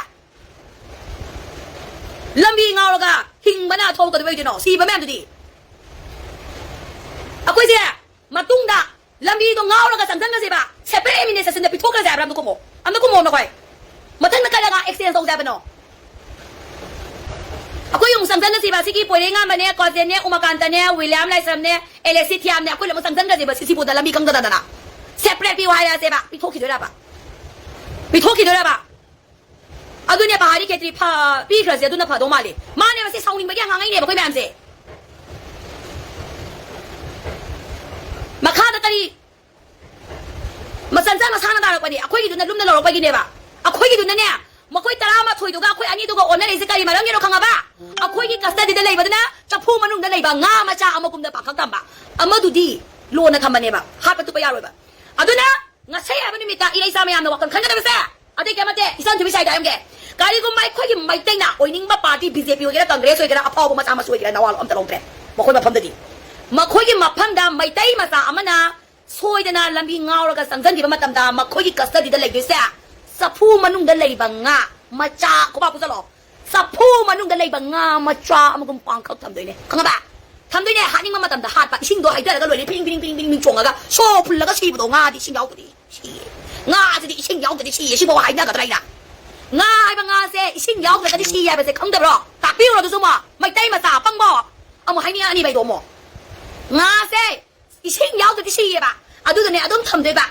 ꯂꯝꯕꯤ ꯉꯥꯎꯔꯒ ꯍꯤꯡꯕꯅ ꯑꯊꯧ ꯀꯩꯗꯧꯕ ꯑꯣꯏꯗꯣꯏꯅꯣ? ꯁꯤꯕ ꯃꯌꯥꯝꯗꯨꯗꯤ꯫ ꯑꯩꯈꯣꯏꯁꯦ ꯃꯇꯨꯡꯗ ꯂꯝꯕꯤꯗꯣ ꯉꯥꯎꯔꯒ ꯆꯪꯁꯟꯈ꯭ꯔꯁꯦꯕ, separate administrationꯗ ꯄꯤꯊꯣꯛꯈ꯭ꯔꯁꯦ ꯍꯥꯏꯕ꯭ꯔꯥ? ꯑꯝꯇ ꯀꯨꯝꯃꯣ, ꯑꯝꯇ ꯀꯨꯝꯃꯣ ꯅꯈꯣꯏ꯫ ꯃꯊꯪꯗ ꯀꯩ ꯂꯩꯒꯦ exchange ꯇꯧꯁꯦ ꯍꯥꯏꯕꯅꯣ? ꯑꯩꯈꯣꯏ ꯑꯃꯨꯛ ꯆꯪꯁꯟꯅꯁꯤꯕ, ꯁꯤꯒꯤ ꯄꯣꯏꯔꯩꯉꯥꯟꯕꯅꯦ, ꯀꯣꯖꯦꯟꯅꯦ, ꯎꯃꯥꯀꯥꯟꯇꯅꯦ, ꯋꯤꯂꯤꯌꯝ ꯂꯥꯏꯁ꯭ꯔꯝꯅꯦ, ꯑꯦꯂꯦꯛꯁꯤ ꯊꯤꯌꯥꯝꯅꯦ, ꯑꯩꯈꯣꯏ ꯂꯣꯏꯅꯃꯛ ꯆꯪꯁꯟꯈ꯭ꯔꯁꯦꯕ, ꯁꯤ ꯁꯤꯕꯨꯗ ꯂꯝꯕꯤ ꯈꯪꯗꯗꯅ꯫ Separate ꯄꯤꯌꯨ ꯍꯥꯏꯔꯁꯦꯕ, ꯄꯤꯊꯣꯛꯈꯤꯗꯣꯏꯔꯕ? ꯄꯤꯊꯣꯛꯈꯤꯗꯣꯏꯔꯕ? ꯑꯗꯨꯅꯦ ꯄꯍꯥꯔꯤ ꯈꯦꯇ꯭ꯔꯤ ꯐ-, ꯄꯤꯈ꯭ꯔꯁꯦ, ꯑꯗꯨꯅ ꯐꯗꯧ ꯃꯥꯜꯂꯦ꯫ ꯃꯥꯅꯦ, ꯃꯁꯤ ꯁꯥꯎꯅꯤꯡꯕꯒꯤ ꯉꯥꯡꯉꯛꯏꯅꯦꯕ ꯑꯩꯈꯣꯏ ꯃꯌꯥꯝꯁꯦ꯫ ꯃꯈꯥꯗ ꯀꯔꯤ ꯃꯆꯟ ꯆꯥꯅ ꯁꯥꯅ ꯇꯥꯔꯛꯄꯅꯤ꯫ ꯑꯩꯈꯣꯏꯒꯤꯗꯨꯅ ꯂꯨꯝꯅ ꯂꯧꯔꯛꯄꯒꯤꯅꯦꯕ꯫ ꯑꯩꯈꯣꯏꯒꯤꯗꯨꯅꯅꯦ, ꯃꯈꯣꯏ ꯇꯔꯥꯃꯥꯊꯣꯏꯗꯨꯒ ꯑꯩꯈꯣꯏ ꯑꯅꯤꯗꯨꯒ ꯑꯣꯟꯅꯔꯤꯁꯦ ꯀꯔꯤ ꯃꯔꯝꯒꯤꯅꯣ ꯈꯪꯉꯕ? ꯑꯩꯈꯣꯏꯒꯤ custodyꯗ ꯂꯩꯕꯗꯨꯅ ꯆꯐꯨ ꯃꯅꯨꯡꯗ ꯂꯩꯕ ꯉꯥ ꯃꯆꯥ ꯑꯃꯒꯨꯝꯅ ꯄꯥꯡꯈꯛ ꯊꯝꯕ꯫ ꯑꯃꯗꯨꯗꯤ ꯂꯣꯟꯅ ꯊꯝꯕꯅꯦꯕ꯫ ꯍꯥꯠꯄ ꯇꯨꯞꯄ ꯌꯥꯔꯣꯏꯕ꯫ ꯑꯗꯨꯅ ꯉꯁꯤ ꯍꯥꯏꯕ ꯅꯨꯃꯤꯠꯇ ꯏꯔꯩꯆꯥ ꯃꯌꯥꯝꯅ ꯋꯥꯈꯜ ꯈꯟꯒꯗꯕꯁꯦ ꯑꯇꯩ ꯀꯩꯝ ꯅꯠꯇꯦ꯫ ꯏꯆꯟ ꯊꯣꯏꯕꯤ ꯁꯥꯏꯗ ꯍꯥꯏꯔꯝꯒꯦ꯫ ꯀꯔꯤꯒꯨꯝꯕ ꯑꯩꯈꯣꯏꯒꯤ ꯃꯩꯇꯩꯅ ꯑꯣꯏꯅꯤꯡꯕ party BJP ꯑꯣꯏꯒꯦꯔꯥ, Congress ꯑꯣꯏꯒꯦꯔꯥ, ꯑꯐꯥꯎꯕ ꯃꯆꯥ ꯃꯁꯨ ꯑꯣꯏꯒꯦꯔꯥ, ꯅꯋꯥ ꯑꯝꯇ ꯂꯧꯗ꯭ꯔꯦ꯫ ꯃꯈꯣꯏ ꯃꯐꯝꯗꯗꯤ, ꯃꯈꯣꯏꯒꯤ ꯃꯐꯝꯗ ꯃꯩꯇꯩ ꯃꯆꯥ ꯑꯃꯅ ꯁꯣꯏꯗꯅ ꯂꯝꯕꯤ ꯉꯥꯎꯔꯒ ꯆꯪꯁꯤꯟꯈꯤꯕ ꯃꯇꯝꯗ ꯃꯈꯣꯏꯒꯤ custodyꯗ ꯂꯩꯗꯣꯏꯁꯦ ꯆꯐꯨ ꯃꯅꯨꯡꯗ ꯂꯩꯕ ꯉꯥ ꯃꯆꯥ, ꯈꯨꯕꯥꯛ ꯄꯨꯁꯜꯂꯣ, ꯆꯐꯨ ꯃꯅꯨꯡꯗ ꯂꯩꯕ ꯉꯥ ꯃꯆꯥ ꯑꯃꯒꯨꯝ ꯄꯥꯡꯈꯛ ꯊꯝꯗꯣꯏꯅꯦ, ꯈꯪꯉꯕ? ꯊꯝꯗꯣꯏꯅꯦ꯫ ꯍꯥꯠꯅꯤꯡꯕ ꯃꯇꯝꯗ ꯍꯥꯠꯄ, ꯏꯁꯤꯡꯗꯣ ꯍꯩꯊꯔꯒ ꯂꯣꯏꯔꯦ, ꯄꯤꯔꯤꯡ ꯄꯤꯔꯤꯡ ꯄꯤꯔꯤꯡ ꯄꯤꯔꯤꯡ ꯆꯣꯡꯉꯒ ꯁꯣ ꯐꯨꯜꯂꯒ ꯁꯤꯕꯗꯣ꯫ ꯉꯥꯗꯤ ꯏꯁꯤꯡ ꯌꯥꯎꯗ꯭ꯔꯗꯤ ꯁꯤꯌꯦ꯫ ꯉꯥ ꯑꯁꯤꯗꯤ ꯏꯁꯤꯡ ꯌꯥꯎꯗ꯭ꯔꯗꯤ ꯁꯤꯌꯦ꯫ ꯁꯤꯐꯥꯎ ꯍꯥꯏꯅꯒꯗ꯭ꯔꯥ ꯑꯩꯅ? ꯉꯥ ꯍꯥꯏꯕ ꯉꯥꯁꯦ ꯏꯁꯤꯡ ꯌꯥꯎꯗ꯭ꯔꯒꯗꯤ ꯁꯤ ꯍꯥꯏꯕꯁꯦ ꯈꯪꯗꯕ꯭ꯔꯣ? ꯇꯥꯛꯄꯤꯌꯨꯔꯣ ꯑꯗꯨꯁꯨ ꯑꯃꯨꯛ? ꯃꯩꯇꯩ ꯃꯆꯥ ꯑꯄꯪꯕꯣ꯫ ꯑꯃꯨꯛ ꯍꯥꯏꯅꯤꯡꯉꯛꯑꯅꯤꯕ ꯑꯩꯗꯣ ꯑꯃꯨꯛ꯫ ꯉꯥꯁꯦ ꯏꯁꯤꯡ ꯌꯥꯎꯗ꯭ꯔꯗꯤ ꯁꯤꯌꯦꯕ꯫ ꯑꯗꯨꯗꯅꯦ ꯑꯗꯨꯝ ꯊꯝꯗꯣꯏꯕ꯫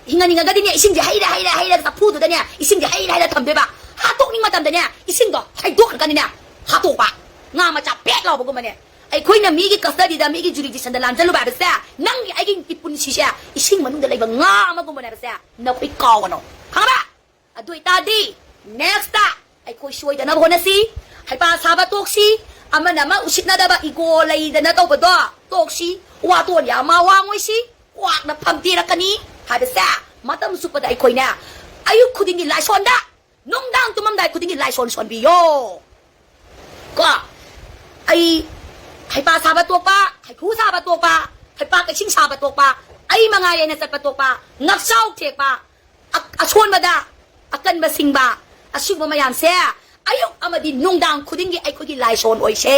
ꯍꯤꯡꯍꯟꯅꯤꯡꯉꯒꯗꯤꯅꯦ, ꯏꯁꯤꯡꯁꯦ ꯍꯩꯔ, ꯍꯩꯔ, ꯍꯩꯔ, ꯆꯐꯨꯗꯨꯗꯅꯦ, ꯏꯁꯤꯡꯁꯦ ꯍꯩꯔ, ꯍꯩꯔ ꯊꯝꯗꯣꯏꯕ꯫ ꯍꯥꯠꯇꯣꯛꯅꯤꯡ ꯃꯇꯝꯗꯅꯦ, ꯏꯁꯤꯡꯗꯣ ꯍꯩꯗꯣꯛꯈ꯭ꯔꯒꯅꯤꯅꯦ, ꯍꯥꯠꯇꯣꯛꯄ꯫ ꯉꯥ ꯃꯆꯥ ꯄꯦꯠ ꯂꯥꯎꯕꯒꯨꯝꯕꯅꯦ꯫ ꯑꯩꯈꯣꯏꯅ ꯃꯤꯒꯤ custodyꯗ, ꯃꯤꯒꯤ jurisdictionꯗ ꯂꯥꯟꯖꯜꯂꯨꯕ ꯍꯥꯏꯕꯁꯦ, ꯅꯪꯒꯤ ꯑꯩꯒꯤ ꯄꯨꯟꯁꯤꯁꯦ ꯏꯁꯤꯡ ꯃꯅꯨꯡꯗ ꯂꯩꯕ ꯉꯥ ꯑꯃꯒꯨꯝꯕꯅꯦ ꯍꯥꯏꯕꯁꯦ ꯅꯈꯣꯏ ꯀꯥꯎꯒꯅꯣ꯫ ꯈꯪꯉꯕ? ꯑꯗꯨ ꯑꯣꯏꯇꯥꯔꯗꯤ, nextꯇ ꯑꯩꯈꯣꯏ ꯁꯣꯏꯗꯅꯕ ꯍꯣꯠꯅꯁꯤ꯫ ꯍꯩꯄꯥ ꯁꯥꯕ ꯇꯣꯛꯁꯤ꯫ ꯑꯃꯅ ꯑꯃ ꯎꯁꯤꯠꯅꯗꯕ ego ꯂꯩꯗꯅ ꯇꯧꯕꯗꯣ ꯇꯣꯛꯁꯤ꯫ ꯋꯥꯇꯣꯟ ꯌꯥꯝ ꯋꯥꯡꯉꯣꯏꯁꯤ꯫ ꯀ꯭ꯋꯥꯛꯅ ꯐꯝꯗꯦꯔꯛꯀꯅꯤ ꯍꯥꯏꯕꯁꯦ ꯃꯇꯝ ꯆꯨꯞꯄꯗ ꯑꯩꯈꯣꯏꯅ ꯑꯌꯨꯛ ꯈꯨꯗꯤꯡꯒꯤ ꯂꯥꯏꯁꯣꯟꯗ, ꯅꯨꯡꯗꯥꯡ ꯇꯨꯝꯃꯝꯗꯥꯏ ꯈꯨꯗꯤꯡꯒꯤ ꯂꯥꯏꯁꯣꯟ ꯁꯣꯟꯕꯤꯌꯣ꯫ ꯀꯣ, ꯑꯩ ꯍꯩꯄꯥ ꯁꯥꯕ ꯇꯣꯛꯄ, ꯍꯩꯀ꯭ꯔꯨ ꯁꯥꯕ ꯇꯣꯛꯄ, ꯍꯩꯄꯥꯛ ꯀꯩꯁꯤꯡ ꯁꯥꯕ ꯇꯣꯛꯄ, ꯑꯩ ꯃꯉꯥꯏꯔꯦꯅ ꯆꯠꯄ ꯇꯣꯛꯄ, ꯉꯛꯆꯥꯎ ꯊꯦꯛꯄ, ꯑ-, ꯑꯁꯣꯟꯕꯗ ꯑꯀꯟꯕ ꯁꯤꯡꯕ, ꯑꯁꯤꯒꯨꯝꯕ ꯃꯌꯥꯝꯁꯦ ꯑꯌꯨꯛ ꯑꯃꯗꯤ ꯅꯨꯡꯗꯥꯡ ꯈꯨꯗꯤꯡꯒꯤ ꯑꯩꯈꯣꯏꯒꯤ ꯂꯥꯏꯁꯣꯟ ꯑꯣꯏꯁꯦ꯫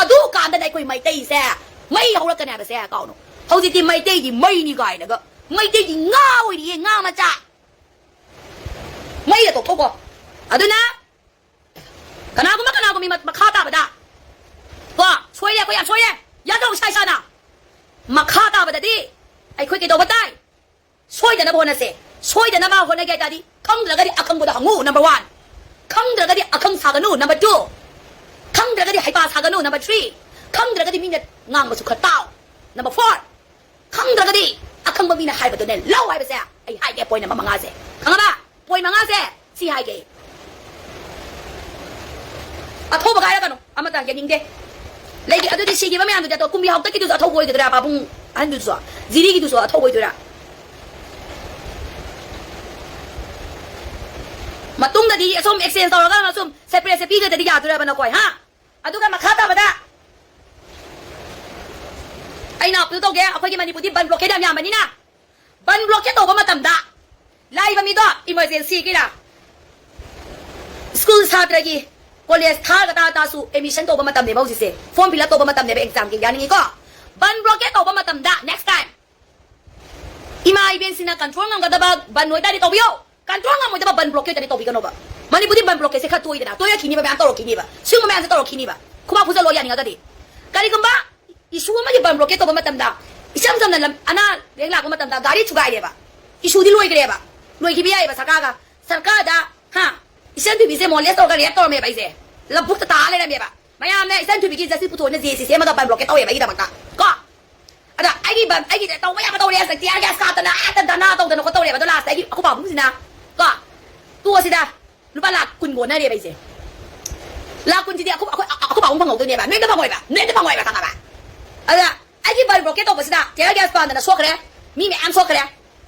ꯑꯗꯨ ꯀꯥꯟꯗꯅ ꯑꯩꯈꯣꯏ ꯃꯩꯇꯩꯁꯦ ꯃꯩ ꯍꯧꯔꯛꯀꯅꯤ ꯍꯥꯏꯕꯁꯦ ꯀꯥꯎꯅꯨ꯫ ꯍꯧꯖꯤꯛꯇꯤ ꯃꯩꯇꯩꯒꯤ ꯃꯩꯅꯤ ꯀꯥꯏꯅꯒ ꯃꯩꯇꯩꯒꯤ ꯉꯥ ꯑꯣꯏꯔꯤꯌꯦ, ꯉꯥ ꯃꯆꯥ꯫ ꯃꯩꯗ ꯇꯣꯛꯊꯣꯛꯀꯣ꯫ ꯑꯗꯨꯅ ꯀꯅꯥꯒꯨꯝꯕ ꯀꯅꯥꯒꯨꯝꯕꯤ ꯃ-, ꯃꯈꯥ ꯇꯥꯕꯗ ꯀꯣ, ꯁꯣꯏꯔꯦ, ꯑꯩꯈꯣꯏ ꯌꯥꯝ ꯁꯣꯏꯔꯦ, ꯌꯥꯗꯧ ꯏꯁꯥ ꯏꯁꯥꯅ꯫ ꯃꯈꯥ ꯇꯥꯕꯗꯗꯤ ꯑꯩꯈꯣꯏ ꯀꯩꯗꯧꯕ ꯇꯥꯏ? ꯁꯣꯏꯗꯅꯕ ꯍꯣꯠꯅꯁꯦ꯫ ꯁꯣꯏꯗꯅꯕ ꯍꯣꯠꯅꯒꯦ ꯍꯥꯏ ꯇꯥꯔꯗꯤ ꯈꯪꯗ꯭ꯔꯒꯗꯤ ꯑꯈꯪꯕꯗ ꯍꯪꯉꯨ, number one꯫ ꯈꯪꯗ꯭ꯔꯒꯗꯤ ꯑꯈꯪ ꯁꯥꯒꯅꯨ, number two꯫ ꯈꯪꯗ꯭ꯔꯒꯗꯤ ꯍꯩꯄꯥ ꯁꯥꯒꯅꯨ, number three꯫ ꯈꯪꯗ꯭ꯔꯒꯗꯤ ꯃꯤꯅ ꯉꯥꯡꯕꯁꯨ ꯈꯔ ꯇꯥꯎ, number four꯫ ꯈꯪꯗ꯭ꯔꯒꯗꯤ ꯑꯈꯪꯕ ꯃꯤꯅ ꯍꯥꯏꯕꯗꯨꯅꯦ ꯂꯧ ꯍꯥꯏꯕꯁꯦ꯫ ꯑꯩ ꯍꯥꯏꯒꯦ, point number ꯃꯉꯥꯁꯦ꯫ ꯈꯪꯉꯕ? Point ꯃꯉꯥꯁꯦ ꯁꯤ ꯍꯥꯏꯒꯦ꯫ ꯑꯊꯧꯕ ꯍꯥꯏꯔꯛꯀꯅꯨ, ꯑꯃꯇ ꯌꯦꯡꯅꯤꯡꯗꯦ꯫ ꯂꯩꯒꯦ ꯑꯗꯨꯗꯤ ꯁꯤꯈꯤꯕ ꯃꯌꯥꯝꯗꯨꯗꯤ ꯑꯗꯣ ꯀꯨꯝꯕꯤ ꯍꯥꯎꯇꯛꯀꯤꯗꯨꯁꯨ ꯑꯊꯧꯕ ꯑꯣꯏꯒꯗ꯭ꯔꯥ? ꯄꯥꯕꯨꯡ ꯑꯍꯟꯗꯨꯁꯨ, ꯖꯤꯔꯤꯒꯤꯗꯨꯁꯨ ꯑꯊꯧꯕ ꯑꯣꯏꯗꯣꯏꯔꯥ? ꯃꯇꯨꯡꯗꯗꯤ ꯑꯁꯨꯝ exchange ꯇꯧꯔꯒ ꯑꯁꯨꯝ separate ꯁꯦ ꯄꯤꯒꯗꯗꯤ ꯌꯥꯗꯣꯏꯔꯕ ꯅꯈꯣꯏ, ꯍꯥ? ꯑꯗꯨꯒ ꯃꯈꯥ ꯇꯥꯕꯗ ꯑꯩꯅ appeal ꯇꯧꯒꯦ, ꯑꯩꯈꯣꯏꯒꯤ ꯃꯅꯤꯄꯨꯔꯗꯤ ꯕꯟ blockade ꯌꯥꯝ ꯌꯥꯝꯕꯅꯤꯅ, ꯕꯟ blockade ꯇꯧꯕ ꯃꯇꯝꯗ ꯂꯥꯛꯏꯕ ꯃꯤꯗꯣ emergency ꯒꯤꯔꯥ, school ꯁꯥꯇ꯭ꯔꯒꯤ college ꯊꯥꯔꯒ ꯇꯥ ꯇꯥꯁꯨ admission ꯇꯧꯕ ꯃꯇꯝꯅꯦꯕ ꯍꯧꯖꯤꯛꯁꯦ, form fill up ꯇꯧꯕ ꯃꯇꯝꯅꯦꯕ exam ꯒꯤ, ꯌꯥꯅꯤꯡꯉꯤꯀꯣ? ꯕꯟ blockade ꯇꯧꯕ ꯃꯇꯝꯗ next time ꯏꯃꯥ ꯏꯕꯦꯟꯁꯤꯡꯅ control ꯉꯝꯒꯗꯕ ꯕꯟ ꯑꯣꯏꯇꯥꯔꯗꯤ ꯇꯧꯕꯤꯌꯣ, control ꯉꯝꯃꯣꯏꯗꯕ ꯕꯟ blockade ꯇꯧꯕꯤꯒꯅꯣꯕ꯫ ꯃꯅꯤꯄꯨꯔꯗꯤ ꯕꯟ blockade ꯁꯦ ꯈꯔ ꯇꯣꯏꯗꯅ, ꯇꯣꯏꯔꯛꯈꯤꯅꯤꯕ, ꯃꯌꯥꯝ ꯇꯧꯔꯛꯈꯤꯅꯤꯕ, ꯁꯤꯒꯨꯝꯕ ꯃꯌꯥꯝꯁꯦ ꯇꯧꯔꯛꯈꯤꯅꯤꯕ꯫ ꯈꯨꯕꯥꯛ ꯐꯨꯖꯜꯂꯣ ꯌꯥꯅꯤꯡꯉꯒꯗꯤ꯫ ꯀꯔꯤꯒꯨꯝꯕ issue ꯑꯃꯒꯤ ꯕꯟ blockade ꯇꯧꯕ ꯃꯇꯝꯗ, ꯏꯆꯝ ꯆꯝꯅ ꯂꯝ-, ꯑꯅꯥ ꯂꯥꯌꯦꯡ ꯂꯥꯛꯄ ꯃꯇꯝꯗ ꯒꯥꯔꯤ ꯊꯨꯒꯥꯏꯔꯦꯕ, issue ꯗꯤ ꯂꯣꯏꯈ꯭ꯔꯦꯕ, ꯂꯣꯏꯈꯤꯕ ꯌꯥꯏꯑꯕ ꯁꯔꯀꯥꯔꯒ, ꯁꯔꯀꯥꯔꯗ, ꯍꯥ, ꯏꯆꯟ ꯊꯣꯏꯕꯤꯁꯦ molest ꯇꯧꯔꯒ rape ꯇꯧꯔꯝꯃꯦꯕ ꯑꯩꯁꯦ, ꯂꯧꯕꯨꯛꯇ ꯇꯥ ꯂꯩꯔꯝꯃꯦꯕ, ꯃꯌꯥꯝꯅ ꯏꯆꯟ ꯊꯣꯏꯕꯤꯒꯤ justice ꯄꯨꯊꯣꯛꯑꯅ ꯖꯦ ꯁꯤ ꯁꯦꯝꯃꯒ ꯕꯟ blockade ꯇꯧꯋꯦꯕ ꯑꯩꯒꯤꯗꯃꯛꯇ꯫ ꯀꯣ? ꯑꯗ ꯑꯩꯒꯤ ꯕꯟ, ꯑꯩꯒꯤ ꯇꯧꯕ ꯌꯥꯕ ꯇꯧꯔꯦ, ꯍꯦꯛꯇ tear gas ꯀꯥꯞꯇꯅ, ꯍꯦꯛꯇ ꯙꯔꯅꯥ ꯇꯧꯗꯅ ꯈꯣꯠꯇꯧꯔꯦꯕ꯫ ꯑꯗꯣ last ꯇ ꯑꯩꯒꯤ ꯑꯩꯈꯣꯏ ꯄꯥꯕꯨꯡꯁꯤꯅ, ꯀꯣ, ꯇꯣꯛꯑꯁꯤꯗ, ꯂꯨꯄꯥ ꯂꯥꯈ ꯀꯨꯟ ꯀꯣꯟꯅꯔꯦꯕ ꯑꯩꯁꯦ꯫ ꯂꯥꯈ ꯀꯨꯟꯁꯤꯗꯤ ꯑꯩꯈꯣꯏ, ꯑꯩꯈꯣꯏ, ꯑꯩꯈꯣꯏ ꯄꯥꯕꯨꯡ ꯐꯪꯍꯧꯗꯣꯏꯅꯦꯕ, ꯅꯣꯏ ꯑꯝꯇ ꯐꯪꯉꯣꯏꯕ, ꯅꯣꯏ ꯑꯝꯇ ꯐꯪꯉꯣꯏꯕ, ꯈꯪꯉꯕ? ꯑꯗ ꯑꯩꯒꯤ ꯕꯟ blockade ꯇꯧꯕꯁꯤꯗ tear gas ꯄꯥꯟꯗꯅ ꯁꯣꯛꯈ꯭ꯔꯦ, ꯃꯤ ꯃꯌꯥꯝ ꯁꯣꯛꯈ꯭ꯔꯦ꯫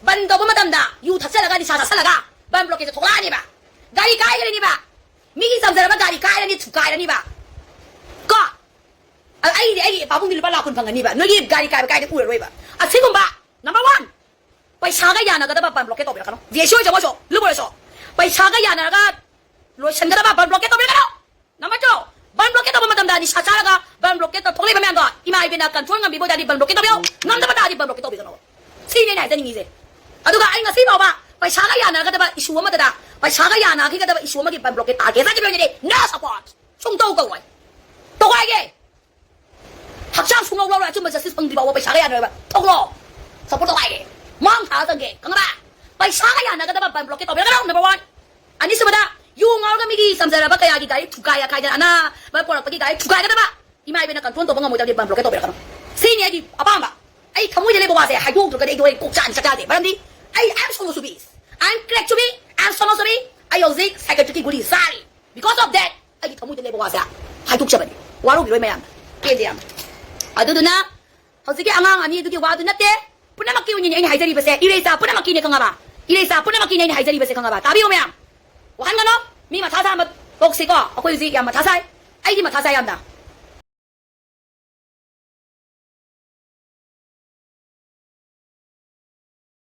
ꯕꯟ ꯇꯧꯕ ꯃꯇꯝꯗ ꯌꯨ ꯊꯛꯆꯜꯂꯒ, ꯅꯤꯁꯥ ꯆꯥꯁꯜꯂꯒ ꯕꯟ blockade ꯁꯦ ꯊꯣꯛꯂꯛꯑꯅꯤꯕ, ꯒꯥꯔꯤ ꯀꯥꯏꯈ꯭ꯔꯅꯤꯕ, ꯃꯤꯒꯤ ꯆꯝꯖꯔꯕ ꯒꯥꯔꯤ ꯀꯥꯏꯔꯅꯤ, ꯊꯨꯒꯥꯏꯔꯅꯤꯕ꯫ ꯀꯣ? ꯑꯗ ꯑꯩꯒꯤꯗꯤ ꯑꯩꯒꯤ ꯄꯥꯕꯨꯡꯗꯤ ꯂꯨꯄꯥ ꯂꯥꯈ ꯀꯨꯟ ꯐꯪꯒꯅꯤꯕ, ꯅꯣꯏꯒꯤ ꯒꯥꯔꯤ ꯀꯥꯏꯕ ꯀꯥꯏꯗ ꯎꯔꯔꯣꯏꯕ꯫ ꯑꯁꯤꯒꯨꯝꯕ number one, ꯄꯩꯁꯥꯒ ꯌꯥꯅꯒꯗꯕ ꯕꯟ blockade ꯇꯧꯕꯤꯔꯛꯀꯅꯣ꯫ ꯖꯦ ꯁꯤ ꯑꯣꯏꯔꯁꯨ ꯑꯃ ꯑꯣꯏꯔꯁꯨ, ꯂꯨꯕ ꯑꯣꯏꯔꯁꯨ, ꯄꯩꯁꯥꯒ ꯌꯥꯅꯔꯒ ꯂꯣꯏꯁꯤꯟꯒꯗꯕ, ꯕꯟ ꯕ꯭ꯂꯣꯀꯦꯠ ꯇꯧꯕꯤꯔꯒꯅꯣ꯫ ꯅꯝꯕꯔ ꯇꯨ, ꯕꯟ ꯕ꯭ꯂꯣꯀꯦꯠ ꯇꯧꯕ ꯃꯇꯝꯗ ꯅꯤꯁꯥ ꯆꯥꯔꯒ ꯕꯟ ꯕ꯭ꯂꯣꯀꯦꯠ ꯇꯧꯊꯣꯛꯂꯤꯕ ꯃꯌꯥꯝꯗꯣ ꯏꯃꯥ ꯏꯕꯦꯟꯅ ꯀꯟꯇ꯭ꯔꯣꯜ ꯉꯝꯕꯤꯕ ꯑꯣꯏꯇꯥꯔꯗꯤ ꯕꯟ ꯕ꯭ꯂꯣꯀꯦꯠ ꯇꯧꯕꯤꯌꯣ, ꯉꯝꯗꯕ ꯇꯥꯔꯗꯤ ꯕꯟ ꯕ꯭ꯂꯣꯀꯦꯠ ꯇꯧꯕꯤꯒꯅꯣ꯫ ꯁꯤꯅꯤ ꯑꯩꯅ ꯍꯥꯏꯖꯅꯤꯡꯉꯤꯁꯦ꯫ ꯑꯗꯨꯒ ꯑꯩ ꯉꯁꯤ ꯐꯥꯎꯕ ꯄꯩꯁꯥꯒ ꯌꯥꯅꯒꯗꯕ ꯏꯁꯨ ꯑꯃꯗꯗ, ꯄꯩꯁꯥꯒ ꯌꯥꯅꯈꯤꯒꯗꯕ ꯏꯁꯨ ꯑꯃꯒꯤ ꯕꯟ ꯕ꯭ꯂꯣꯀꯦꯠ ꯇꯥꯒꯦ ꯍꯥꯏꯖꯈꯤꯕ ꯑꯣꯏꯅꯗꯤ no support꯫ ꯁꯨꯡꯇꯧ ꯇꯧꯔꯣꯏ꯫ ꯇꯧꯈꯥꯏꯒꯦ꯫ ꯍꯛꯆꯥꯡ ꯁꯨꯡꯂꯧ ꯂꯧꯔꯣꯏ, ꯑꯆꯨꯝꯕ ꯖꯁꯇꯤꯁ ꯐꯪꯗ꯭ꯔꯤ ꯐꯥꯎꯕ ꯄꯩꯁꯥꯒ ꯌꯥꯅꯔꯣꯏꯕ꯫ ꯊꯣꯛꯂꯣ꯫ ꯁꯞꯄꯣꯔꯠ ꯇꯧꯈꯥꯏꯒꯦ꯫ ꯃꯥꯡ ꯊꯥꯔ ꯆꯪꯒꯦ, ꯈꯪꯉꯕ? ꯄꯩꯁꯥꯒ ꯌꯥꯅꯒꯗꯕ ꯕꯟ ꯕ꯭ꯂꯣꯀꯦꯠ ꯇꯧꯕꯤꯔꯒꯅꯣ, ꯅꯝꯕꯔ ꯋꯥꯟ꯫ ꯑꯅꯤꯁꯨꯕꯗ, ꯌꯨ ꯉꯥꯎꯔꯒ ꯃꯤꯒꯤ ꯆꯝꯖꯔꯕ ꯀꯌꯥꯒꯤ ꯒꯥꯔꯤ ꯊꯨꯒꯥꯏ ꯑꯀꯥꯏꯗꯅ ꯑꯅꯥꯕ ꯄꯣꯔꯛꯄꯒꯤ ꯒꯥꯔꯤ ꯊꯨꯒꯥꯏꯒꯗꯕ ꯏꯃꯥ ꯏꯕꯦꯟꯅ ꯀꯟꯇ꯭ꯔꯣꯜ ꯇꯧꯕ ꯉꯝꯃꯣꯏꯗꯕꯗꯤ ꯕꯟ ꯕ꯭ꯂꯣꯀꯦꯠ ꯇꯧꯕꯤꯔꯛꯀꯅꯣ꯫ ꯁꯤꯅꯤ ꯑꯩꯒꯤ ꯑꯄꯥꯝꯕ꯫ ꯑꯩ ꯊꯃꯣꯏꯗ ꯂꯩꯕ ꯋꯥꯁꯦ ꯍꯥꯏꯗꯣꯛꯇ꯭ꯔꯒꯗꯤ ꯑꯩꯗꯣ ꯑꯩ ꯀꯣꯛ ꯆꯥꯅꯤ ꯆꯥꯛ ꯆꯥꯗꯦ꯫ ꯃꯔꯝꯗꯤ ꯑꯩ I am Sono Subi, I am crack Subi, I am Sono Subi꯫ ꯑꯩ ꯍꯧꯖꯤꯛ psychiatricꯀꯤ ꯒꯨꯂꯤ ꯆꯥꯔꯤ꯫ Because of that, ꯑꯩꯒꯤ ꯊꯃꯣꯏꯗ ꯂꯩꯕ ꯋꯥꯁꯦ ꯍꯥꯏꯗꯣꯛꯆꯕꯅꯤ꯫ ꯋꯥꯔꯧꯕꯤꯔꯣꯏ ꯃꯌꯥꯝ꯫ ꯄꯦꯟꯗꯦ ꯌꯥꯝ꯫ ꯑꯗꯨꯗꯨꯅ ꯍꯧꯖꯤꯛꯀꯤ ꯑꯉꯥꯡ ꯑꯅꯤ ꯑꯗꯨꯒꯤ ꯋꯥꯗꯨ ꯅꯠꯇꯦ꯫ ꯄꯨꯝꯅꯃꯛꯀꯤ ꯑꯣꯏꯅꯅꯤ ꯑꯩꯅ ꯍꯥꯏꯖꯔꯤꯕꯁꯦ꯫ ꯏꯔꯩꯆꯥ ꯄꯨꯝꯅꯃꯛꯀꯤꯅꯦ, ꯈꯪꯉꯕ? ꯏꯔꯩꯆꯥ ꯄꯨꯝꯅꯃꯛꯀꯤꯅꯦ ꯑꯩꯅ ꯍꯥꯏꯖꯔꯤꯕꯁꯦ, ꯈꯪꯉꯕ? ꯇꯥꯕꯤꯌꯨ ꯃꯌꯥꯝ꯫ ꯋꯥꯍꯟꯒꯅꯣ꯫ ꯃꯤ ꯃꯊꯥ ꯁꯥꯕ ꯇꯣꯛꯁꯤꯀꯣ꯫ ꯑꯩꯈꯣꯏ ꯍꯧꯖꯤꯛ ꯌꯥꯝ ꯃꯊꯥ ꯁꯥꯏ꯫ ꯑꯩꯗꯤ ꯃꯊꯥ ꯁꯥꯏ ꯌꯥꯝꯅ꯫